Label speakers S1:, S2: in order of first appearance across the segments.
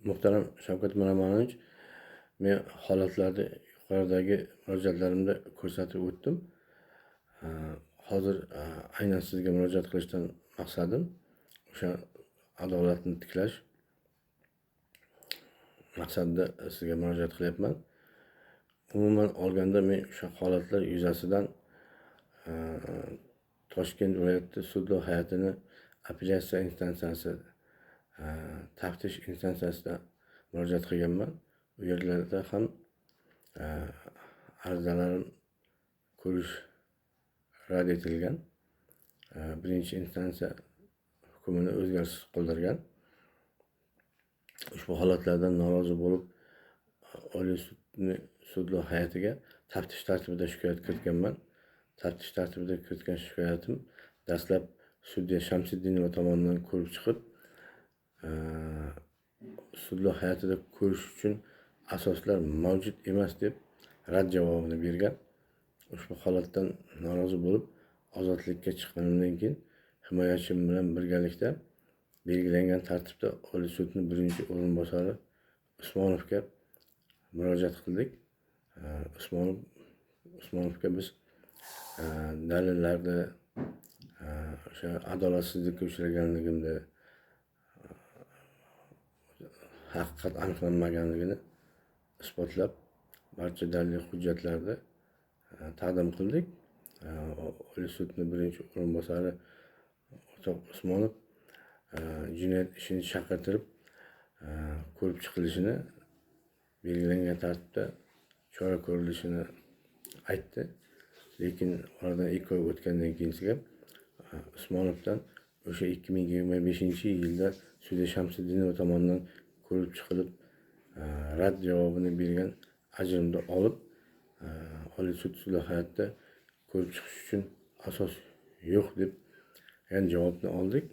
S1: Muhtaram Shavkat Miromonovich, men holatlarni yuqoridagi murojaatlarimda ko'rsatib o'tdim. Hozir aynan sizga murojaat qilishdan maqsadim o'sha adolatni tiklash maqsadida sizga murojaat qilyapman. Umuman olganda men o'sha holatlar yuzasidan Toshkent viloyati sudlov hay'atini apellyatsiya instansiyasi, taftish instansiyasida murojaat qilganman. U yerlarda ham arizalarim ko'rish rad etilgan. Birinchi instansiya hukmini o'zgarishsiz qoldirgan. Ushbu holatlardan norozi bo'lib, Oliy sudni sudlov hay'atiga taftish tartibida shikoyat kiritganman. Taftish tartibida kiritgan shikoyatim dastlab sudya Shamsiddinova tomonidan ko'rib chiqib, sudlov hay'atida ko'rish uchun asoslar mavjud emas deb rad javobini bergan. Ushbu holatdan norozi bo'lib, ozodlikka chiqqanimdan keyin himoyachim bilan birgalikda belgilangan tartibda Oliy sudning birinchi o'rinbosari Usmonovga murojaat qildik. Usmonovga biz dalillarni, o'sha adolatsizlikka uchraganligimni, haqiqat aniqlanmaganligini isbotlab, barcha dalil hujjatlarni taqdim qildik. Oliy sudning birinchi o'rinbosari o'rtoq Usmonov jinoyat ishini chaqirtirib, ko'rib chiqilishini, belgilangan tartibda chora ko'rilishini aytdi. Lekin oradan 2 oy o'tgandan keyinsiga Usmonovdan o'sha 2025-yilda sudya Shamsiddinova tomonidan ko'rib chiqilib, rad javobini bergan ajrimni olib, Oliy sud sudlov hay'atida ko'rib chiqish uchun asos yo'q deb degan javobni oldik.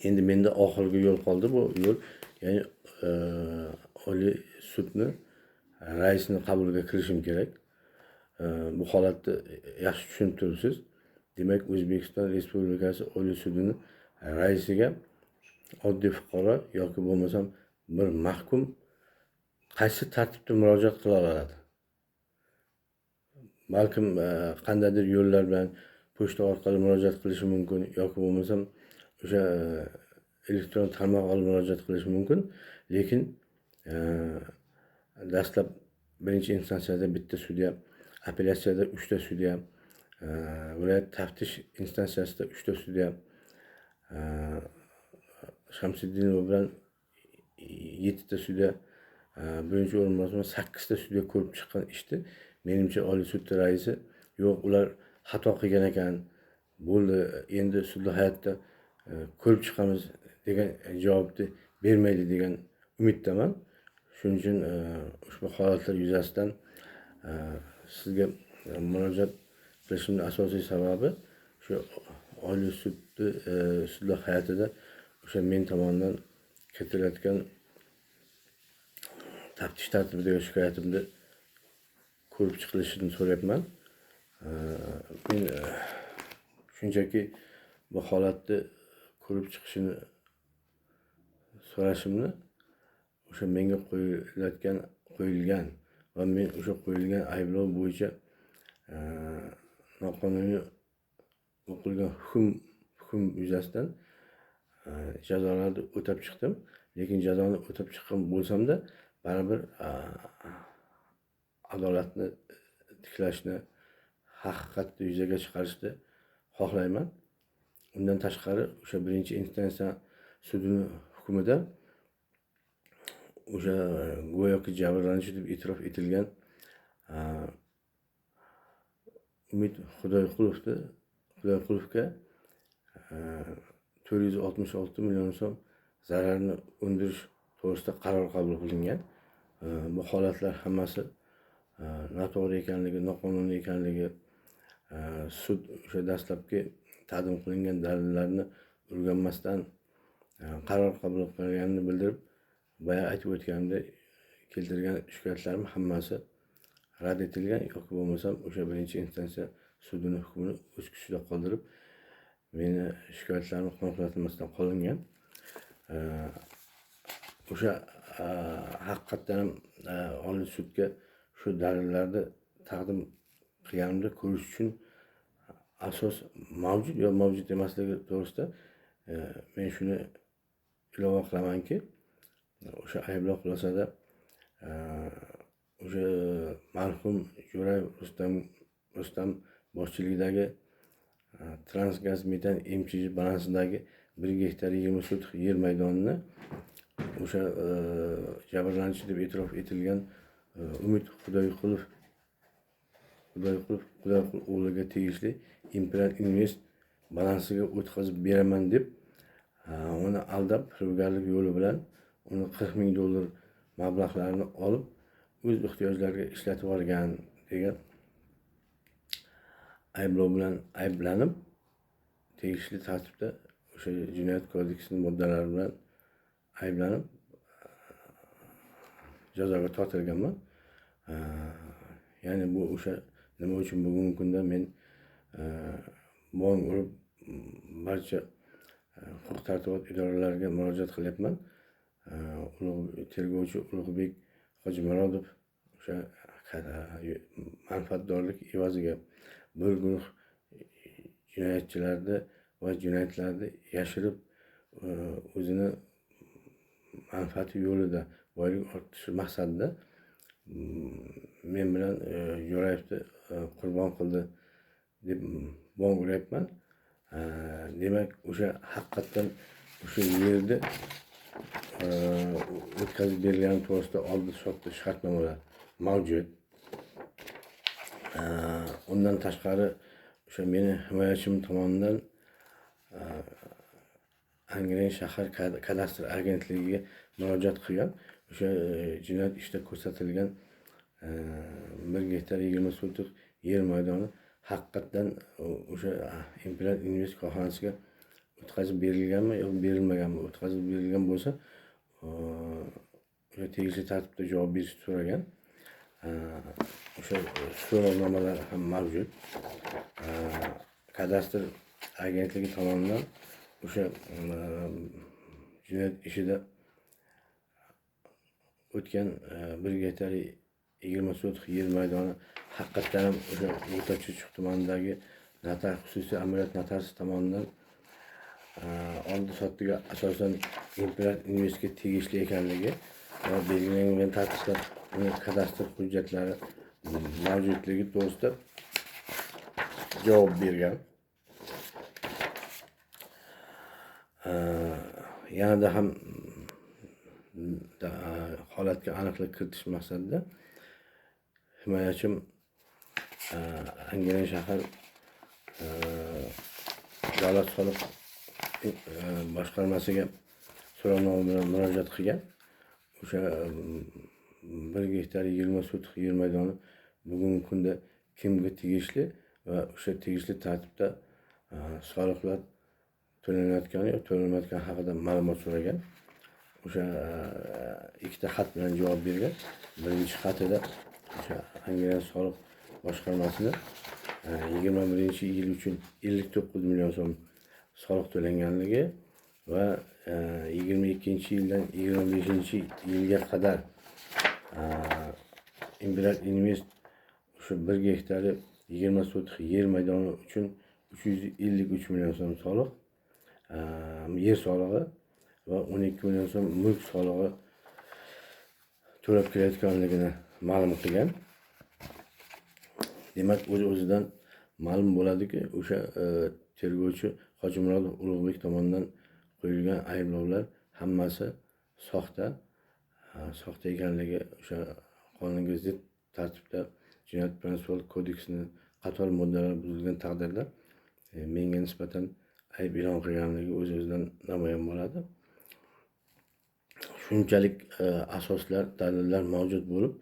S1: Endi menda oxirgi yo'l qoldi. Bu yo'l, ya'ni Oliy sudni raisini qabuliga kirishim kerak. Bu holatni yaxshi tushunib turibsiz. Demak, O'zbekiston Respublikasi Oliy sudini raisiga oddiy fuqaro yoki bo'lmasam bir mahkum qaysi tartibda murojaat qila oladi? Balkim qandaydir yo'llar bilan pochta orqali murojaat qilishi mumkin yoki bo'lmasam o'sha elektron tarmoq orqali murojaat qilishi mumkin. Lekin dastlab birinchi instansiyada bitta sudya, apellyatsiyada 3 ta sudya, viloyat taftish instansiyasida 3 ta sudya, Shamsiddinova bilan 7 ta sudya, birinchi o'rinbosar 8 ta sudya ko'rib chiqqan ishni menimcha Oliy sud raisi yo'q, ular xato qilgan ekan, bo'ldi, endi sudlov hay'atda ko'rib chiqamiz degan javobni bermaydi degan umiddaman. Shuning uchun ushbu holatlar yuzasidan sizga murojaat qilishimning asosiy sababi shu Oliy sudni sudlov hay'atida o'sha men tomonidan kiritilayotgan taftish tartibidagi shikoyatimni ko'rib chiqilishini so'rayapman. Men shunchaki bu holatni ko'rib chiqishini so'rashimni o'sha menga qo'yilgan va men o'sha qo'yilgan ayblov bo'yicha noqonuniy o'qilgan hukm yuzasidan jazolarni o'tab chiqdim. Lekin jazoni o'tab chiqqan bo'lsamda baribir adolatni tiklashni, haqiqatni yuzaga chiqarishni xohlayman. Undan tashqari o'sha birinchi instansiya sudini hukmida o'sha go'yoki jabrlanuvchi deb e'tirof etilgan Umid Xudoyqulovga 466 million so'm zararni undirish to'g'risida qaror qabul qilingan. Bu holatlar hammasi noto'g'ri ekanligi, noqonuniy ekanligi, sud o'sha dastlabki taqdim qilingan dalillarni o'rganmasdan qaror qabul qilganini bildirib, boya aytib o'tganimdek keltirgan shikoyatlarim hammasi rad etilgan yoki bo'lmasam o'sha birinchi instansiya sudini hukmini o'z kuchida qoldirib, meni shikoyatlarim qanoatlantirmasdan qolingan. O'sha haqiqatdan ham Oliy sudga shu dalillarni taqdim qilganimda ko'rish uchun asos mavjud yo mavjud emasligi to'g'risida men shuni ilova qilamanki, o'sha ayblov xulosada o'sha marhum Jo'rayev Rustam boshchiligidagi Transgaz metan MChJ balansidagi 1 gektar 20 sotix yer maydonini o'sha jabrlanuvchi deb e'tirof etilgan Umid Xudoyqulov o'g'liga tegishli Imperial Invest balansiga o'tkazib beraman deb uni aldab, firibgarlik yo'li bilan uni 40 ming dollar mablag'larini olib o'z ehtiyojlariga ishlatib yuborgan degan ayblov bilan ayblanib, tegishli tartibda o'sha jinoyat kodeksining moddalari bilan ayblanib jazoga tortilganman. Ya'ni bu o'sha nima uchun bugungi kunda men bong urib barcha huquq tartibot idoralariga murojaat qilyapman. Tergovchi Ulug'bek Hojimurodov o'sha manfaatdorlik evaziga bir guruh jinoyatchilarni va jinoyatlarni yashirib, o'zini manfaati yo'lida boylik orttirish maqsadida men bilan Jo'rayevni qurbon qildi deb bong uryapman. Demak, o'sha haqiqatdan o'sha yerda o'tkazib berilgani to'g'risida oldi-sotdi shartnomalar mavjud. Undan tashqari o'sha meni himoyachim tomonidan Angren shahar kadastr agentligiga murojaat qilgan. O'sha jinoyat ishida ko'rsatilgan 1 gektar 20 sotix yer maydoni haqiqatdan o'sha Imperial Invest korxonasiga o'tkazib berilganmi yoki berilmaganmi? O'tkazib berilgan bo'lsa, o'sha tegishli tartibda javob berishni so'ragan. O'sha so'rovnomalar ham mavjud. Kadastr agentligi tomonidan o'sha jinoyat ishida o'tgan 1 gektar 20 sotix yer maydoni haqiqatdan ham o'sha O'rta Chirchiq tumanidagi notar, xususiy amaliyot notariusi tomonidan oldi-sotdiga asosan Imperial Investga tegishli ekanligi va belgilangan tartibda uni kadastr hujjatlari mavjudligi to'g'risida javob bergan. Yanada ham holatga aniqlik kiritish maqsadida himoyachim Angren shahar davlat soliq boshqarmasiga so'rovnoma bilan murojaat qilgan. O'sha 1 gektar 20 sotix yer maydoni bugungi kunda kimga tegishli va o'sha tegishli tartibda soliqlar to'lanayotgani yoki to'lanmayotgani haqida ma'lumot so'ragan. O'sha ikkita xat bilan javob bergan. Birinchi xatida o'sha Angren soliq boshqarmasini 21-yil uchun 59 million so'm soliq to'langanligi va 22-yildan 25-yilga qadar Imperial Invest o'sha 1 gektari 20 sotix yer maydoni uchun 353 million so'm soliq, yer solig'i va 12 million so'm mulk solig'i to'lab kelayotganligini ma'lum qilgan. Demak, o'z-o'zidan ma'lum bo'ladiki, o'sha tergovchi Hojimurodov Ulug'bek tomonidan qo'yilgan ayblovlar hammasi soxta, soxta ekanligi o'sha qonunga zid tartibda jinoyat protsessual kodeksining qator moddalari buzilgan taqdirda menga nisbatan ayb e'lon qilganligi o'z-o'zidan namoyon bo'ladi. Shunchalik asoslar, dalillar mavjud bo'lib,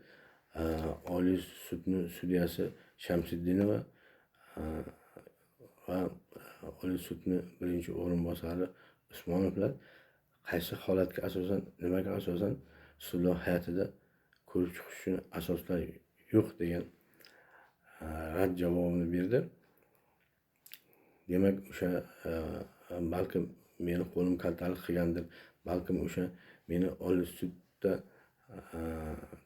S1: Oliy sudning sudyasi Shamsiddinova va Oliy sudning birinchi o'rinbosari Usmonovlar qaysi holatga asosan, nimaga asosan sudlov hay'atida ko'rib chiqish uchun asoslar yo'q degan rad javobini berdi. Demak, o'sha balkim meni qo'lim kaltalik qilgandir, balkim o'sha meni Oliy sudda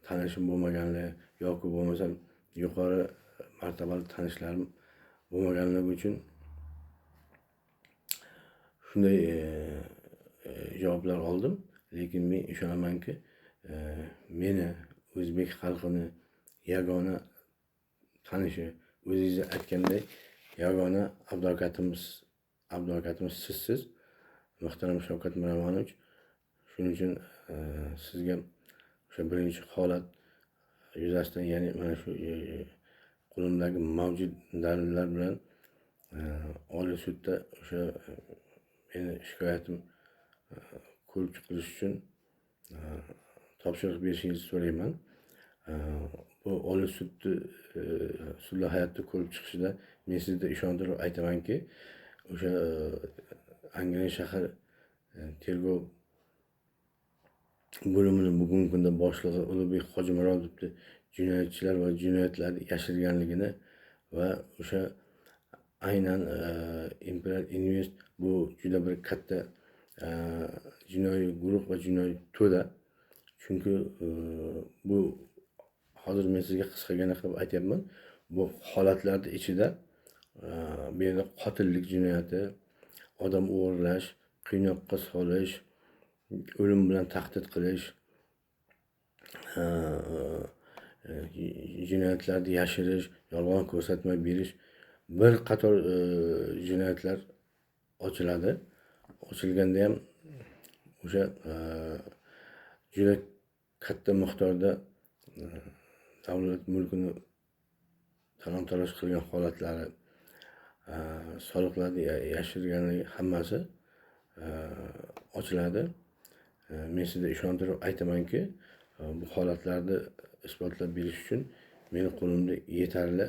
S1: tanishim bo'lmaganligi yoki bo'lmasam yuqori martabali tanishlarim bo'lmaganligi uchun shunday javoblar oldim. Lekin men ishonamanki, meni o'zbek xalqini yagona tanishi, o'zingiz aytganday yagona advokatimiz sizsiz, muhtaram Shavkat Miromonovich. Shuning uchun sizga o'sha birinchi holat yuzasidan, ya'ni mana shu qo'limdagi mavjud dalillar bilan Oliy sudda o'sha meni shikoyatim ko'rib chiqilishi uchun topshiriq berishingizni so'rayman. Bu Oliy sudni sudlar hayotda ko'rib chiqishida men sizga ishontirib aytamanki, o'sha Angren shahar tergov bo'limini bugungi kunda boshlig'i Ulug'bek Hojimurodovni jinoyatchilar va jinoyatlarni yashirganligini va o'sha aynan Imperial Invest bu juda bir katta jinoiy guruh va jinoiy to'da. Chunki bu hozir men sizga qisqagina qilib aytyapman. Bu holatlarni ichida bu yerda qotillik jinoyati, odam o'g'irlash, qiynoqqa solish, o'lim bilan tahdid qilish, jinoyatlarni yashirish, yolg'on ko'rsatma berish, bir qator jinoyatlar ochiladi. Ochilganda ham o'sha juda katta miqdorda davlat mulkini talon-taroj qilgan holatlari, soliqlarni yashirganligi hammasi ochiladi. Men sizga ishontirib aytamanki, bu holatlarni isbotlab berish uchun meni qo'limda yetarli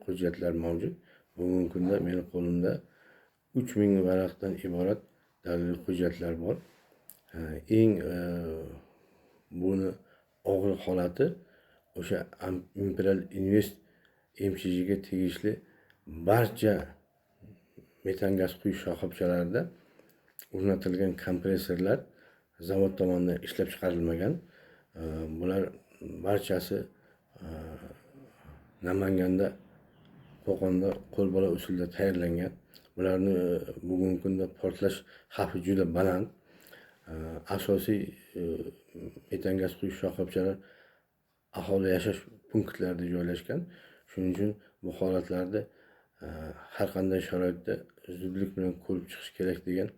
S1: hujjatlar mavjud. Bugungi kunda meni qo'limda 3000 varaqdan iborat daliliy hujjatlar bor. Eng buni og'ir holati o'sha Imperial Invest MCGga tegishli barcha metan gaz quyish shoxobchalarida o'rnatilgan kompressorlar zavod tomonidan ishlab chiqarilmagan. Bular barchasi Namanganda, Qo'qonda qo'lbola usulda tayyorlangan. Bularni bugungi kunda portlash xavfi juda baland. Asosiy metan gaz quyish shoxobchalar aholi yashash punktlarida joylashgan. Shuning uchun bu holatlarda har qanday sharoitda zudlik bilan ko'rib chiqish kerak degan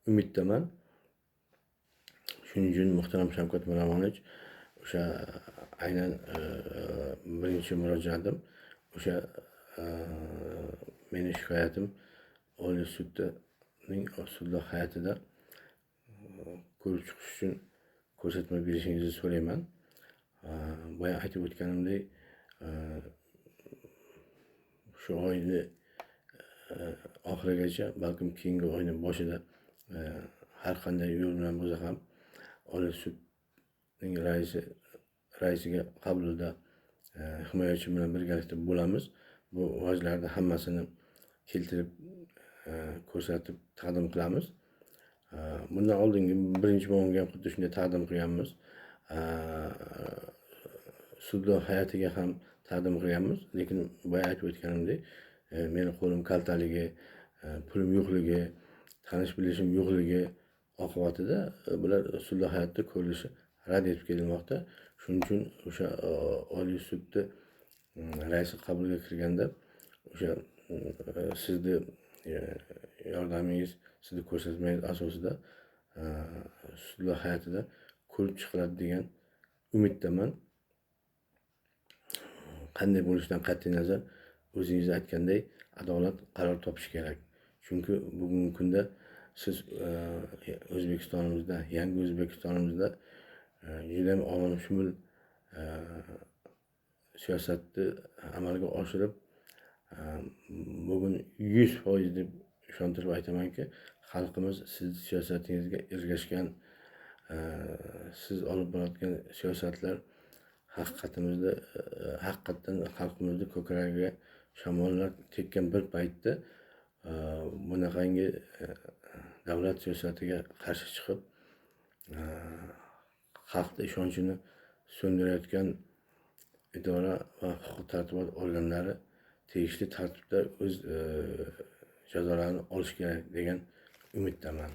S1: umiddaman. Shuning uchun muhtaram Shavkat Miromonovich, o'sha aynan birinchi murojaatim, o'sha meni shikoyatim Oliy sudning sudlar hayotida ko'rib chiqish uchun ko'rsatma berishingizni so'rayman. Boya aytib o'tganimdek, shu oyni oxirigacha, balkim keyingi oyning boshida har qanday yo'l bilan bo'lsa ham Oliy sudning raisiga qabulida himoyachi bilan birgalikda bo'lamiz. Bu vajlarni hammasini keltirib ko'rsatib taqdim qilamiz. Bundan oldingi birinchi bo'limga ham xuddi shunday taqdim qilganmiz. Sudlar hay'atiga ham taqdim qilganmiz, lekin boya aytib o'tganimdek, meni qo'lim kaltaligi, pulim yo'qligi, tanish bilishim yo'qligi oqibatida bular sudlar hay'atida ko'rilishi rad etib kelinmoqda. Shuning uchun o'sha Oliy sudni raisi qabuliga kirganda o'sha sizni yordamingiz, sizni ko'rsatmangiz asosida sudlar hay'atida ko'rib chiqiladi degan umiddaman. Qanday bo'lishidan qat'iy nazar, o'zingiz aytganday adolat qaror topishi kerak. Chunki bugungi kunda siz O'zbekistonimizda, yangi O'zbekistonimizda juda ham olamshumul siyosatni amalga oshirib, bugun 100% deb ishontirib aytamanki, xalqimiz siz siyosatingizga ergashgan, siz olib borayotgan siyosatlar haqiqatimizda, haqiqatdan xalqimizni ko'kragiga shamollar tekkan bir paytda bunaqangi davlat siyosatiga qarshi chiqib, Xalqni ishonchini so'ndirayotgan idora va huquq tartibot organlari tegishli tartibda o'z jazolarini olishi kerak degan umiddaman.